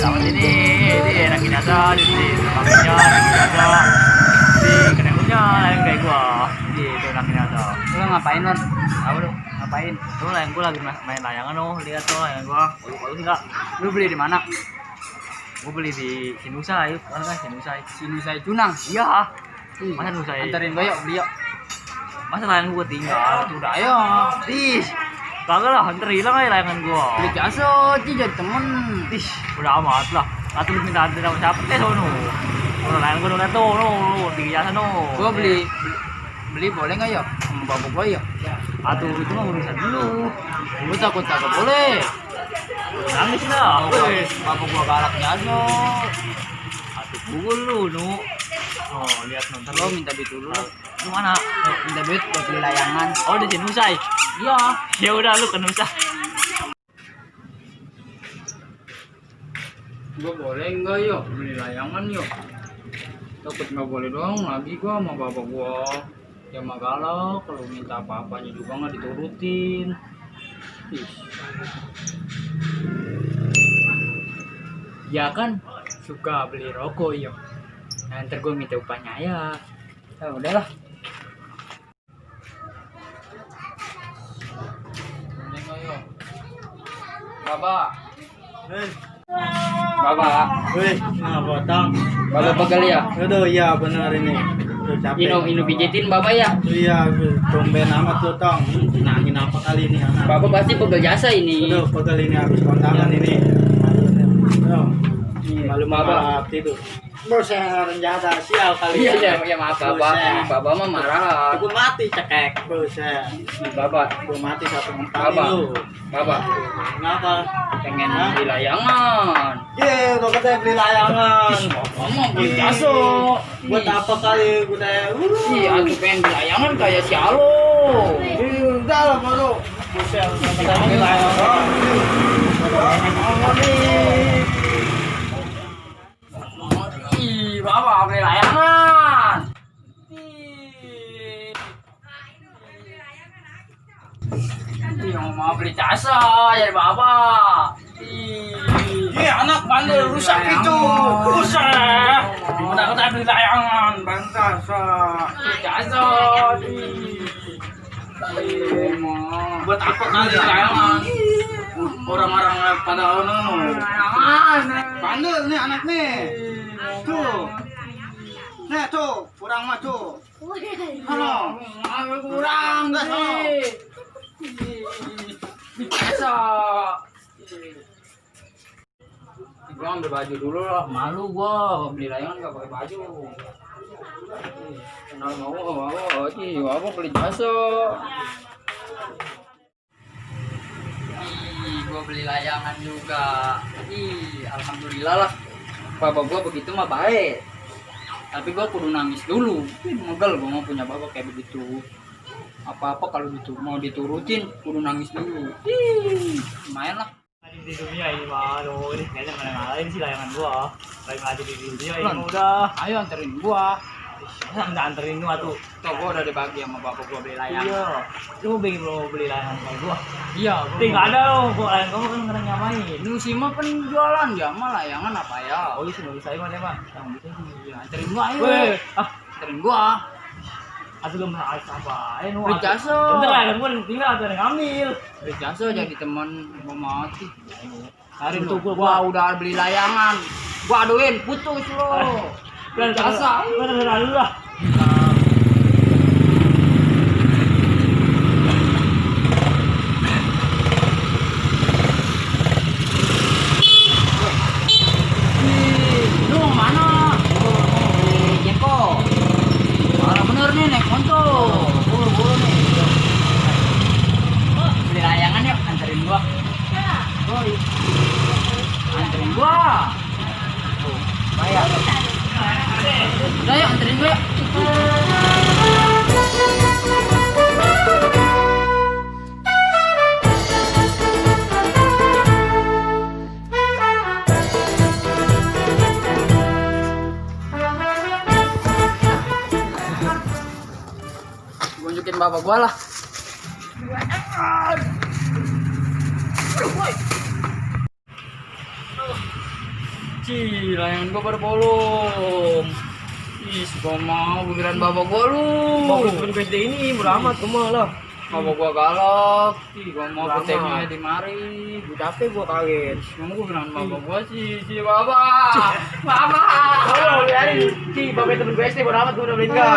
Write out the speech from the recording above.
Sama sini, di enak kinasa, di sini makanya kinasa, di kenemunya lain kayak gua, di itu enak kinasa. Lu ngapain, Non? Apa lu? Ngapain? Tuh lain gua lagi main layangan loh, lihat tuh layangan gua, bagus enggak? Lu beli di mana? Gua beli di Sinusai, mana kan Sinusai? Sinusai Cunang. Iya, masa Sinusai? Anterin gua yuk, beli yuk. Masa layangan gua tinggal? Udah ayo. Ih, kagak lah, hantar hilang aja layangan gua. Beli jaso, jadi temen. Ih, udah amat lah. Atau lu minta antar sama siapa teh sono? Kalau layangan gua udah tuh, no, di jasa no. Gua beli boleh nggak yuk? Sama bapak gua yuk. Atau itu mah urusan dulu. Gua takut kagak boleh. Nangis lah. Wes, Bapak gua galak jaso. atuh pukul lu, nu. Oh, lihat nonton Lo lu. minta duit dulu. Lu mana? Minta duit buat beli layangan. Oh, di Sinusai. Iya. Ya udah lu ke Nusa. Gua boleh nggak yuk beli layangan yuk? Takut nggak boleh doang lagi gua sama bapak gua. Ya mah galak, kalau minta apa-apanya juga nggak diturutin. Ih. Ya kan suka beli rokok yuk. Nah, ntar gua minta upahnya ya. Ya udahlah. Boleh nggak yuk? Bapak. Bapak. Wih, nah potong. Bapak pegal ya? Aduh, iya benar ini. Udah capek. Inu pijitin bapak ya? Iya, tumben amat lu tong. Nangin apa kali ini anak? Bapak pasti pegal jasa ini. Aduh, pegel ini habis kontangan ini. Aduh, malu Bapak. maaf tidur. Bosan renjata sial kali Iya, ini. ya maaf bapak. Buset. Bapak mah marah. Aku mati cekek. Buset. Bapak, Aku mati satu kali Bapak. lu. bapak Kenapa? pengen Hah? beli layangan. Ye, kok katanya beli layangan. Bapak mau beli jaso. Buat apa kali gue tanya? Iya, aku pengen beli layangan kayak si Alo. Udah lah baru. Buset, kita beli layangan. Ih, bapak beli layangan. Ih, mau beli jasa ya bapak. Anak bandel rusak itu. Rusak. Udah beli layangan, bangsa. Beli jasa. Buat apa kali layangan? Orang-orang pada bandel nih anak nih. Tuh. Nih tuh, kurang mah tuh. Halo. Kurang Dah, nih. Biasa. Gua ambil baju dulu lah, malu gua beli layangan gak pakai baju. Kenal mau, bapak beli jasa. Gua beli layangan juga. Alhamdulillah lah. Bapak gua begitu mah baik. Tapi gua kudu nangis dulu. Megel gua mau punya bapak kayak begitu. Apa-apa kalau mau diturutin kudu nangis dulu. Lumayan lah. Di dunia ini mah, aduh, ini kayaknya ngalahin sih layangan gua. Lagi ngaji di dunia ini mah udah. Ayo anterin gua. Masa minta anterin gua tuh? Tuh gua udah dibagi sama bapak gua beli layangan. Iya. Lu mau beli layangan sama gua? Iya. Tinggal ada loh, gua layangan kamu kan kadang nyamain. Ini si mah penjualan ya mah layangan apa ya? Oh, iya, nggak bisa ya, mana bang? Yang bisa sih. Iya, anterin gua ayo. Weh, Anterin gua. atau lu mau apa? Nu. Beli jasa. Bentar layangan gua tinggal atau yang ngambil. Beli jasa jadi teman gua mati. Hari Untuk lu, gua. gua udah beli layangan. Gua aduin putus lo. Beli jasa. Bener lu lah. Lu mana? Jeko. Mana bener nih naik motor. Buru-buru nih. Beli layangan yuk, anterin gua. Anterin gua. Tuh, bayar. Udah yuk, anterin gua yuk. Gua unjukin bapak gua lah. Ci, layangan gua pada bolong. Ih, gua mau giliran bapak gua lu. Bagus temen gue SD ini, beramat kemana lah. Bapak gua galak. Ih, gua mau Lama. peteknya di mari. Gue capek gue kaget. Kamu gua bilang bapak gua sih, bapak. Bapak. Oh, biarin. Si, bapak temen gue SD, beramat gue udah beliin gak.